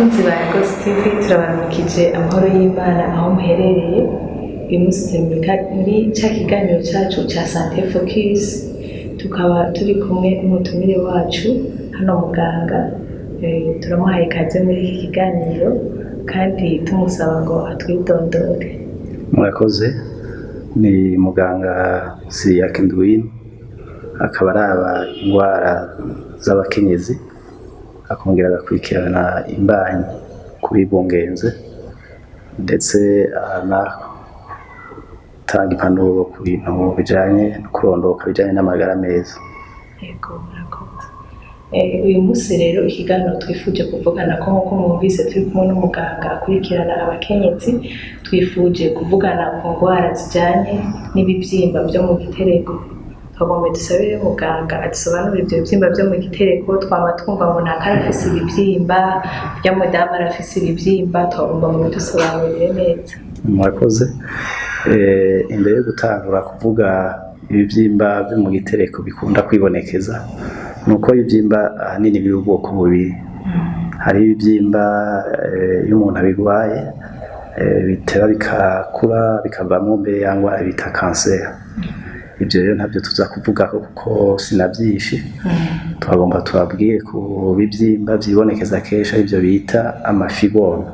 Bakunzi ba Yagos TV, turabaramukije, amahoro y'Imana aho muherereye. Uyu munsi turi muri ca kiganiro cacu ca Santé Focus, tukaba turi kumwe n'umutumire wacu hano, muganga. Turamuhaye ikaze muri iki kiganiro kandi tumusaba ngo atwidondore. Murakoze. Ni muganga Cyriaque Nduwino, akaba araba indwara z'abakenyezi, akongera agakurikirana imbanyi ku bibungenze, ndetse anatanga impanuro ku bintu bijanye no kurondoka, bijanye n'amagara meza. Yego, murakoze. Uyu munsi rero ikiganiro twifuje kuvugana ko, nk'uko mwumvise, turi kumwe n'umuganga akurikirana abakenyezi, twifuje kuvugana ku ndwara zijanye n'ibivyimba vyo mu gitereko. Twagomba dusabe rero muganga adusobanurire ivyo bivyimba vyo mu gitereko. Twama twumva ngo naka arafise ibivyimba, urya mudamu arafise ibivyimba. Twagomba ngo mubidusobanurire neza. Murakoze. Imbere yo gutangura kuvuga ibivyimba vyo mu gitereko bikunda kwibonekeza, nuko ibivyimba ahanini biri ubwoko bubiri. Hari ibivyimba, iyo umuntu abigwaye, biteba bikakura, bikavamwo mbere ya ngwara bita kanseri. Ivyo rero ntavyo tuza kuvugako kuko sinavyinshi. Twagomba tubabwire ku bivyimba vyibonekeza kenshi, arivyo bita ama fibromes.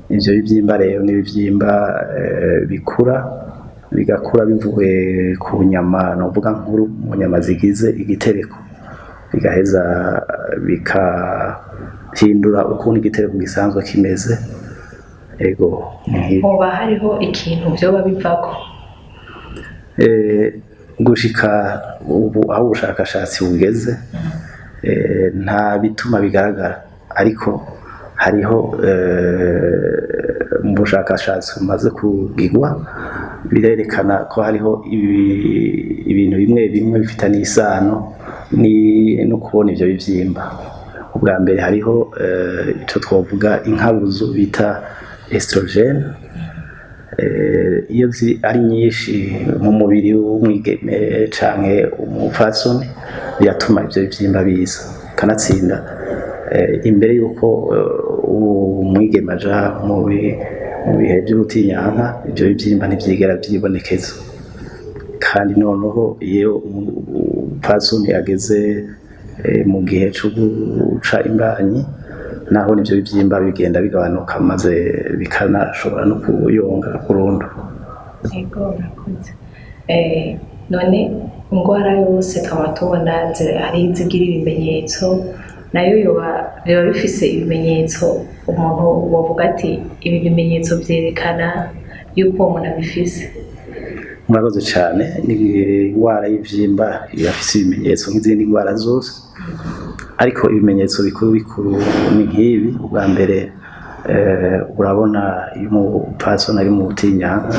Ivyo bivyimba rero ni ibivyimba bikura, bigakura bivuye ku nyama, novuga nkuru, mu nyama zigize igitereko, bigaheza bikahindura ukuntu igitereko gisanzwe kimeze. Ego, ni nk'ivyo. Hoba hariho ikintu vyoba bivako? Gushika ubu aho ubushakashatsi bugeze, nta bituma bigaragara, ariko hariho, mu bushakashatsi bumaze kugirwa, birerekana ko hariho ibintu bimwe bimwe bifitanye isano no kubona ivyo bivyimba. Ubwa mbere hariho ico twovuga inkabuzo bita estrogène. Iyo ari nyinshi mu mubiri w'umwigeme canke umupfasoni, biratuma ivyo bivyimba biza. Kanatsinda, imbere yuko umwigeme aja mu bihe vy'ubutinyanka, ivyo bivyimba ntivyigera vyibonekeza. Kandi noneho iyo umupfasoni ageze mu gihe co guca imbanyi, naho nivyo bivyimba bigenda bigabanuka, maze bikanashobora no kuyonga burundu. Ego, urakoze. None ingwara yose twama tubona hari izigira ibimenyetso, nayo yoba biba bifise ibimenyetso, umuntu wovuga ati ibi bimenyetso vyerekana yuko uwo muntu abifise? Murakoze cyane. Ni indwara y'ivyimba irafise ibimenyetso nk'izindi ndwara zose, ariko ibimenyetso bikuru bikuru ni nk'ibi: ubwa mbere, urabona iyo umupfasoni ari mu butinyanka,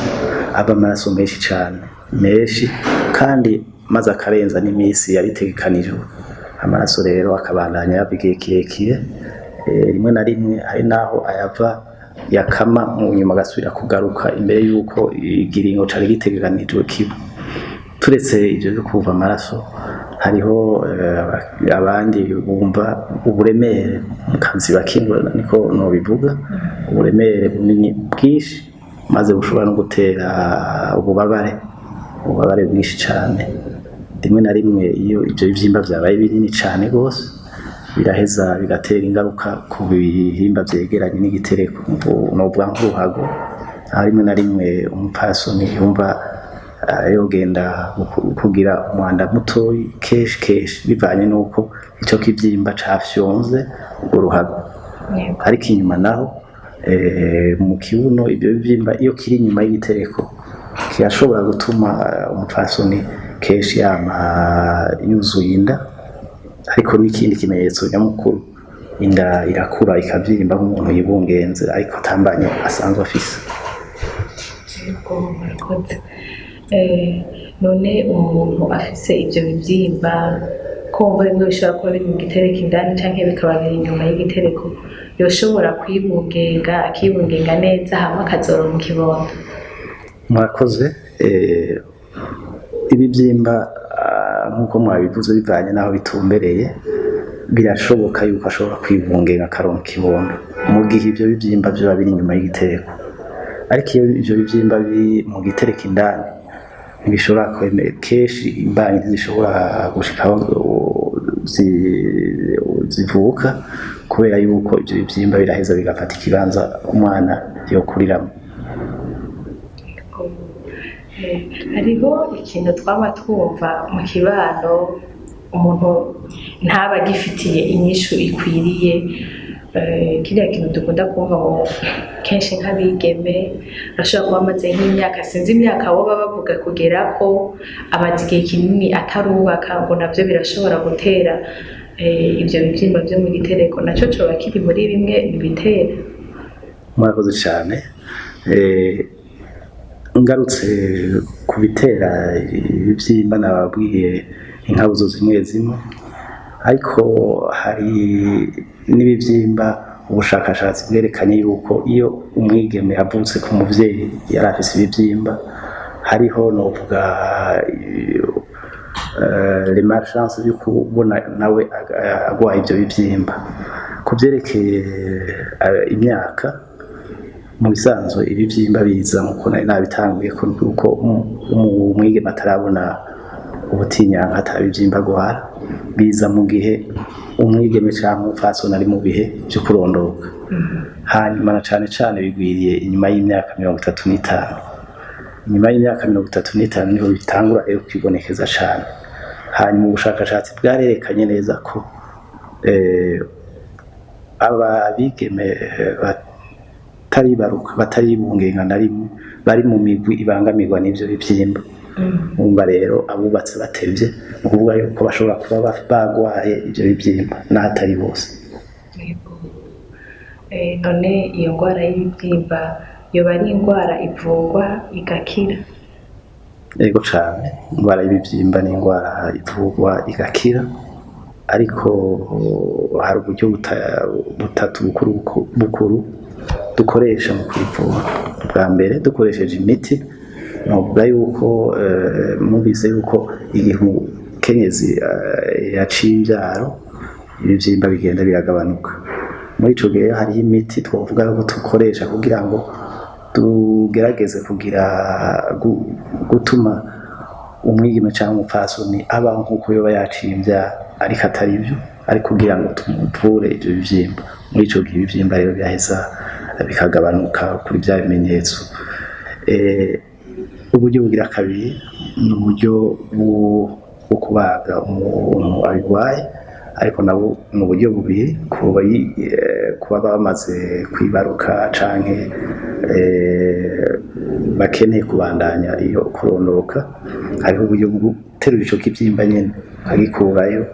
ava amaraso menshi cane, menshi kandi maze akarenza n'iminsi yaritegekanijwe. Amaraso rero akabandanya yava igihe kirekire. Rimwe na rimwe hari naho ayava yakama, mu nyuma agasubira kugaruka imbere y'uko igiringo cari gitegekanijwe kiba. Turetse ivyo vyo kuva amaraso, hariho abandi bumva uburemere mu kaziba k'inda, niko nobivuga, uburemere bunini bwinshi, maze bushobora no gutera ububabare, ububabare bwinshi cane. Rimwe na rimwe iyo ivyo bivyimba vyabaye binini cane gose, biraheza bigatera ingaruka ku bihimba vyegeranye n'igitereko, novuga nk'uruhago, aho rimwe na rimwe umupfasoni yumva yogenda kugira umwanda mutoyi kenshi kenshi, bivanye n'uko ico kivyimba cafyonze urwo ruhago. Ariko inyuma naho, mu kibuno, ivyo bivyimba iyo kiri inyuma y'igitereko kirashobora gutuma umupfasoni kenshi yama yuzuye inda. Ariko n'ikindi kimenyetso nyamukuru, inda irakura ikavyimba nk'umuntu yibungenze, ariko atambanye asanzwe afise. Yego, murakoze. None umuntu afise ivyo bivyimba, ko wumva bimwe bishobora kuba biri mu gitereko indani canke bikaba biri inyuma y'igitereko, yoshobora kwibungenga, akibungenga neza, hama akazoronka ikibondo? Murakoze. Ibivyimba, nk'uko mwabivuze, bivanye n'aho bitumbereye. Birashoboka yuko ashobora kwibungenga akaronka ikibondo mu gihe ivyo bivyimba vyoba biri inyuma y'igitereko. Ariko iyo ivyo bivyimba biri mu gitereko indani, ntibishobora kwemera, kenshi imbanyi ntizishobora gushika aho zivuka, kubera yuko ivyo bivyimba biraheza bigafata ikibanza umwana yokuriramwo. Hariho ikintu twama twumva mu kibano, umuntu ntaba agifitiye inyishu ikwiriye. Kiriya kintu dukunda kumva ngo kenshi nk'abigeme ashobora kuba amaze nk'imyaka, sinzi imyaka bo baba bavuga kugerako, amaze igihe kinini atarubaka, ngo navyo birashobora gutera ivyo bivyimba vyo mu gitereko. Naco coba kiri muri bimwe bibitera? Murakoze cyane. Ngarutse ku bitera ibibyimba, nababwiye inkabuzo zimwe zimwe, ariko hari n'ibibyimba ubushakashatsi bwerekanye yuko iyo umwigeme avutse ku muvyeyi yari afise ibibyimba, hariho novuga les malchances yo kubona nawe agwaye ivyo bivyimba. Ku vyerekeye imyaka, mu bisanzwe ibivyimba biza nkuko nari nabitanguye ko uko umwigeme atarabona ubutinyanka atabivyimba agwara, biza mu gihe umwigeme canke umupfasoni ari mu bihe vyo kurondoka. Hanyuma na cane cane bigwiriye inyuma y'imyaka 35. Inyuma y'imyaka 35 niho bitangura rero kwibonekeza cane. Hanyuma ubushakashatsi bwarerekanye neza ko aba bigeme bataribaruka, bataribungenga na rimwe, bari mu migwi ibangamirwa n'ivyo bivyimba. Umva rero, abubatse batevye, ni ukuvuga yuko bashobora kuba bagwaye ivyo bivyimba n'ahatari bose. Yego. None iyo ndwara y'ibibyimba yoba ari indwara ivurwa igakira? Yego cane, indwara y'ibivyimba ni indwara ivurwa igakira, ariko hari uburyo butatu bukuru bukuru dukoresha mu kwivura. Bwa mbere, dukoresheje imiti. Novuga yuko mwumvise yuko igihe umukenyezi yaciye imvyaro, ibivyimba bigenda biragabanuka. Muri ico gihe hariho imiti twovuga yuko dukoresha kugira ngo tugerageze kugira gutuma umwigeme canke umupfasoni abaho nkuko yoba yaciye imvyaro, ariko atari vyo, ariko kugira ngo tumuvure ivyo bivyimba. Muri ico gihe ibivyimba rero biraheza bikagabanuka kuri vya bimenyetso. Uburyo bugira kabiri ni uburyo bwo kubaga umuntu abirwaye, ariko nabo ni uburyo bubiri: kuba bamaze kwibaruka canke bakeneye kubandanya iyo kurondoka. Hariho uburyo bwo guterura ico kivyimba nyene ukagikurayo.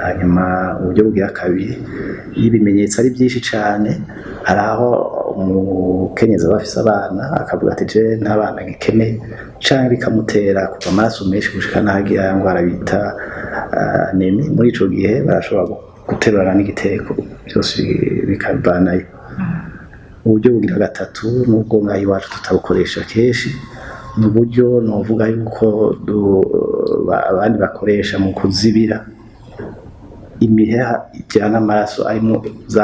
Hanyuma uburyo bugira kabiri, iyo ibimenyetso ari vyinshi cane, hari aho umukenyezi aba afise abana akavuga ati: "Je nta bana ngikeneye", canke bikamutera kuva amaraso menshi gushika n'aho agira ya ngwara bita anémie. Muri ico gihe barashobora guterurana n'igitereko vyose bikavanayo. Uburyo bugira gatatu, nubwo ngaha iwacu tutabukoresha kenshi, ni uburyo novuga yuko abandi bakoresha mu kuzibira imiheha ijana amaraso arimwo za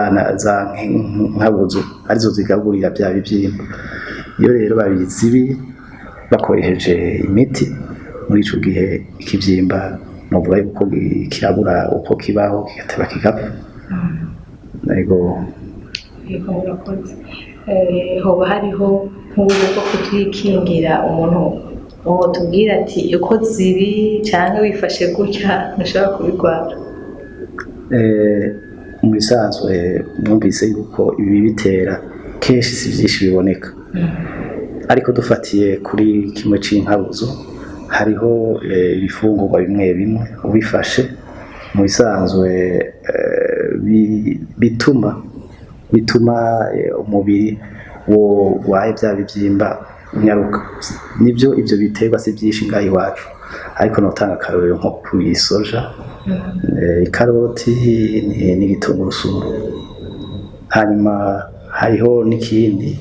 nkabuzo arizo zigaburira vya bivyimba. Iyo rero babizibiye bakoresheje imiti, muri ico gihe ikivyimba novuga yuko kirabura uko kibaho, kigateba kigapfa. Ego. Yego, murakoze. Hoba hariho nk'uburyo bwo kutwikingira, umuntu wotubwira ati uko zibi canke wifashe gutya ntushobora kubirwara? Mu bisanzwe mwumvise yuko ibi bitera kenshi si vyinshi biboneka, ariko dufatiye kuri kimwe c'inkabuzo, hariho ibifungurwa bimwe bimwe ubifashe mu bisanzwe bituma umubiri wogwaye vya bivyimba unyaruka. Nivyo, ivyo biterwa si vyinshi ngaha iwacu, ariko notanga akarorero nko kw'isoja, ikaroti n'igitungurusumu. Hanyuma hariho n'ikindi,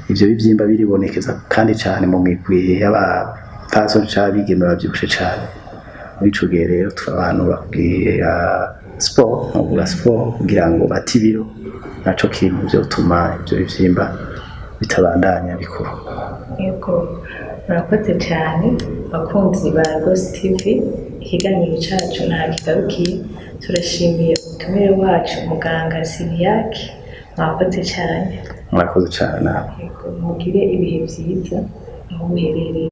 ivyo bivyimba biribonekeza kandi cane mu migwi y'abapfasoni canke abigeme bavyibushe cane. Muri ico gihe rero turabahanura kugira siporo, novuga siporo kugira ngo bate ibiro, naco kiri mu vyotuma ivyo bivyimba bitabandanya bikura. Yego, murakoze cyane bakunzi ba Rwose TV, ikiganiro cyacu nta kigarukiye. Turashimiye umutumire wacu muganga Siriyake, mwakoze cyane. Murakoze cane nawe. Yego, mugire ibihe byiza aho muherereye.